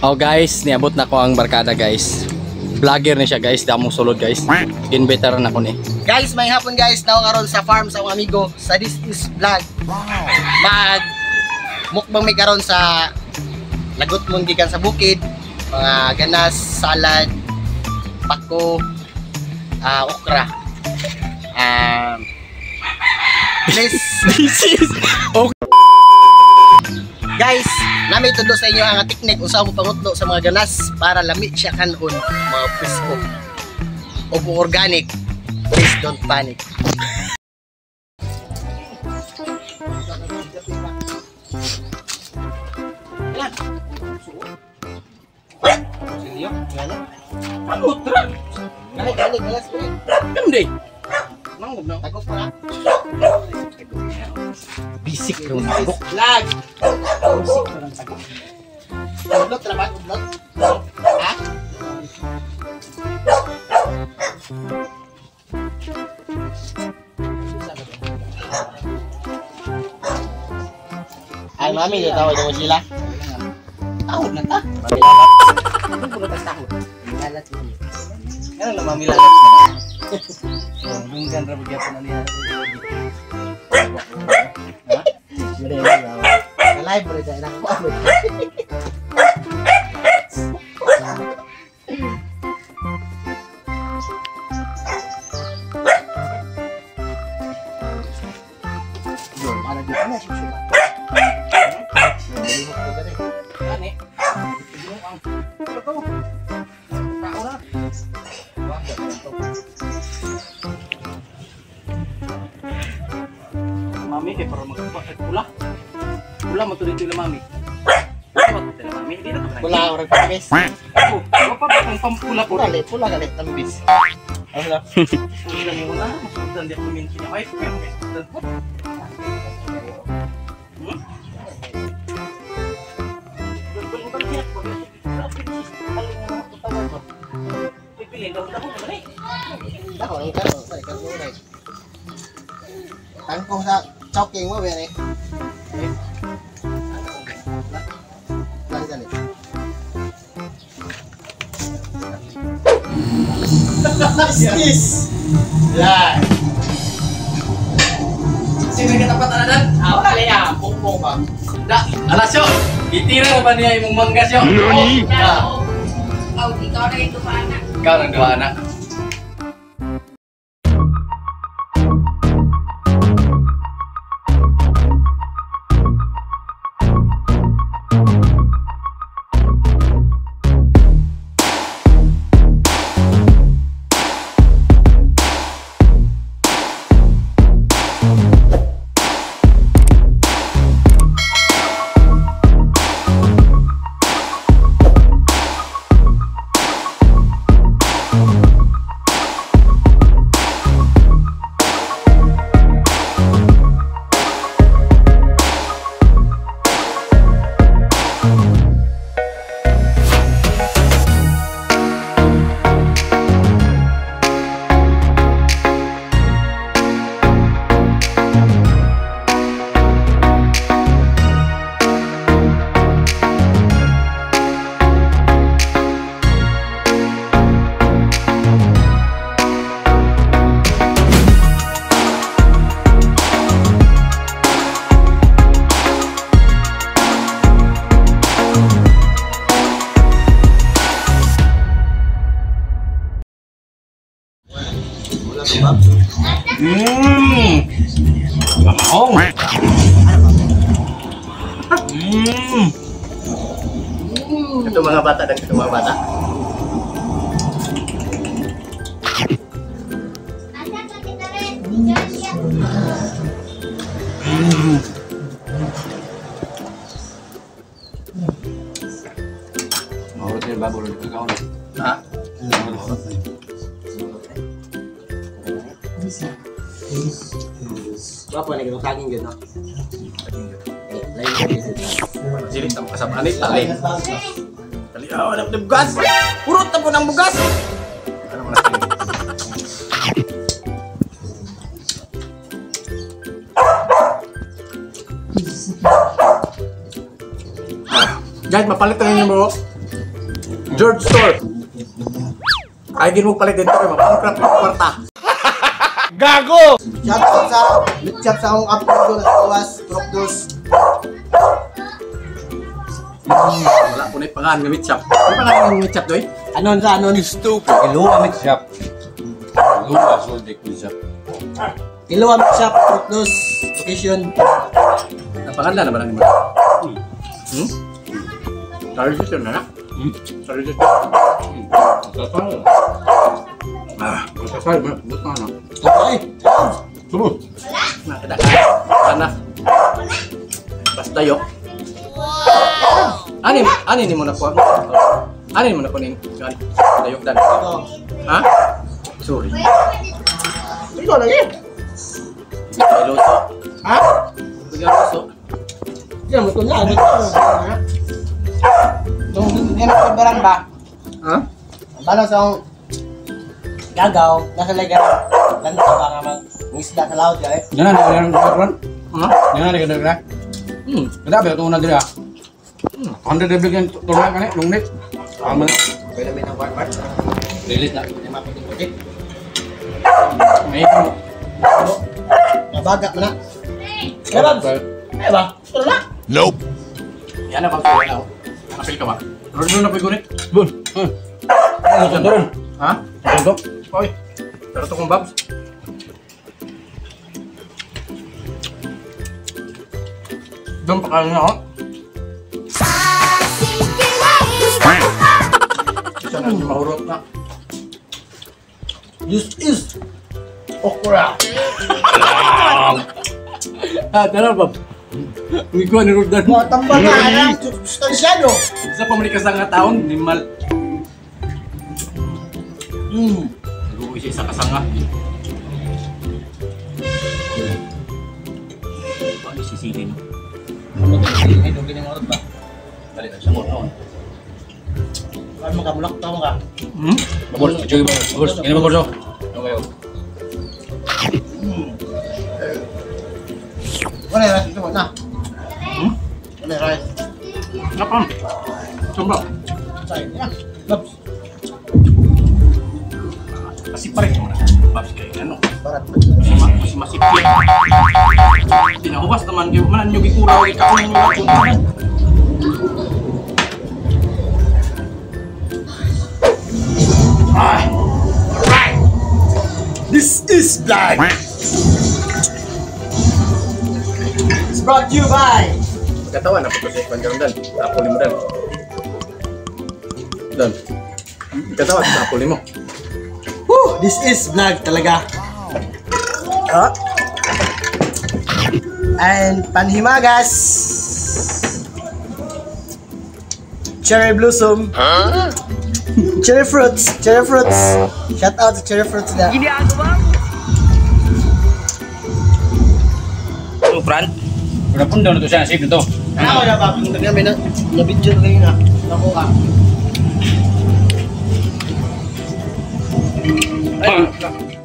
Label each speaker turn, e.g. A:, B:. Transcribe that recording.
A: Oh guys, niabot na ko ang barkada guys. Vlogger ni siya guys, damong sulod guys. Ginbetter na ko ni.
B: Guys, may hapon guys, nawa karon sa farm sa akong amigo sa This Is Vlog. Wow. Mag mukbang may karon sa lagot mong gikan sa bukid, mga ganas, salad, pako, okra. Please,
A: This is okay.
B: Guys, nami tudlo sa inyo ang teknik unsa mo pangutlo sa mga ganas para lami siya kanon, mga presko o kung organic. Please don't panic.
A: Bisik ron tagok.
B: Lag.
A: Bisik ron tagok.
B: Ublot ra ba? Ublot? Ha? Ay, mami, di tawag mo sila.
A: Tahod na ta.
B: Mamilalat.
A: Ano po na tahod?
B: Mamilalat yun.
A: Ano na mamilalat na? Oh, dunggan ra gyapon na niya. Ha?
B: Live bro, dahil ako.
A: Mami, kay para magpula. Pula mo to dito mami. Mami, di na to.
B: Pula orang tambis.
A: Oh, pa pa ang pampula po.
B: Pula lit, pula galit tambis. Ano na?
A: Pula mo na, masudan di ako minti na. Ay, pero guys, sudan po.
B: Tangkong sa choking mo, bere. Lang galit. This live.
A: Sino yung katapat na? Ah, wala niya.
B: Pungpong ba?
A: Da, alas yo. Itira mo ba niya imong manggas yo?
C: Nani?
D: Oh, ikaw na yung duha na.
A: Ikaw nang duha na. Mamahong.
B: Ito mga bata, ito mga bata.
A: Mahurot yun ba? Bulod ko kaon. Ha?
B: Wapo na ganun saging gano'n.
A: Dili ta makasabaan ni tali. Tali aw na bugas. Purot na po ng bugas. Ano mo na? Guys, mapalit na yung buhok. George Store. Ay gin mo palit dito kay mapangkrap yung kwarta.
B: Shout out sa meat shop sa akong amigo na tawas, Procdos.
A: Wala po na pangalan nga meat shop. Ano pangalan ng meat shop doy?
B: Anon sa anon.
C: Stupid. Kiluwa meat shop. Kiluwa sold meat shop.
B: Kiluwa meat shop, Procdos. Location.
A: Napangalan na ba lang nimo? Hmm? Sorry na na. Sorry sister.
C: Sasal.
A: Ah,
C: Sasal ba? Buta na.
B: Okay.
C: Subo.
A: Nakita ka. Ana. Basta yok. Ani ani ni mo na ko. Ani mo na ko ning dayok dan. Ha? Sorry.
B: Ikaw lagi.
A: Hindi luto.
B: Ha?
A: Hindi luto.
B: Hindi mo na ano to. Itong hindi na barang ba?
A: Ha?
B: Ang bala sa akong gagaw, nasa legan, lanta ba nga mag isda sa laot eh.
C: Yan na, yan na, yan na.
A: Ha?
C: Yan na, yan na. Kada ba ito na dira? 100 bigyan tuloy ka ni lungit. Tama na.
B: Pwede namin ng part.
C: Release na.
B: Hindi maputi-puti.
C: May
B: Nabaga mo na. Kaya Babs? Ay ba? Tara na.
A: Yan na pag ako. Nakapil ka ba? Pero na po gunit.
C: Bun. Ano to doon?
A: Ha?
C: Ano to?
A: Oy. Pero to kong Babs. Doon pa kayo na ako. Isa na si mahurot na.
B: This is okra.
A: Ah, tara Bob. Hindi ko ni Roldan.
B: Mga tambal na, anak. Sustansyado.
A: Isa pa ka sa nga taon, ni mal. Nag-uwi siya isa kasanga. Paano sisili no?
B: Ay, dugin yung orot ba?
A: Dali na siya mo.
B: Ano ka, mulak ka?
A: Hmm?
C: Babol, joy babol. Ini babol so. Okay.
B: Wala yung rice ito, na.
A: Hmm?
B: Wala yung rice.
A: Napam. Sumba.
B: Sorry, yeah. Babs.
A: Kasi pare mo na. Babs kay ano?
B: Barat.
A: Mas masipit. Tinahuwas naman kayo man nyo gikuraw ikaw nyo. Ay! Alright!
B: This is black. It's brought to you by
A: Katawan na po sa ikwan dan. Apple mo dan. Dan. Katawan sa apple mo.
B: Woo! This is vlog talaga. Ah. And panhimagas. Cherry blossom. Huh? Cherry fruits. Cherry fruits. Shout out to cherry fruits na.
A: Fran?
C: Wala pun daw na to siya, save na to.
B: Ako na ba? Yung kanya may na-video na kanina. Nakuha.
C: Ah.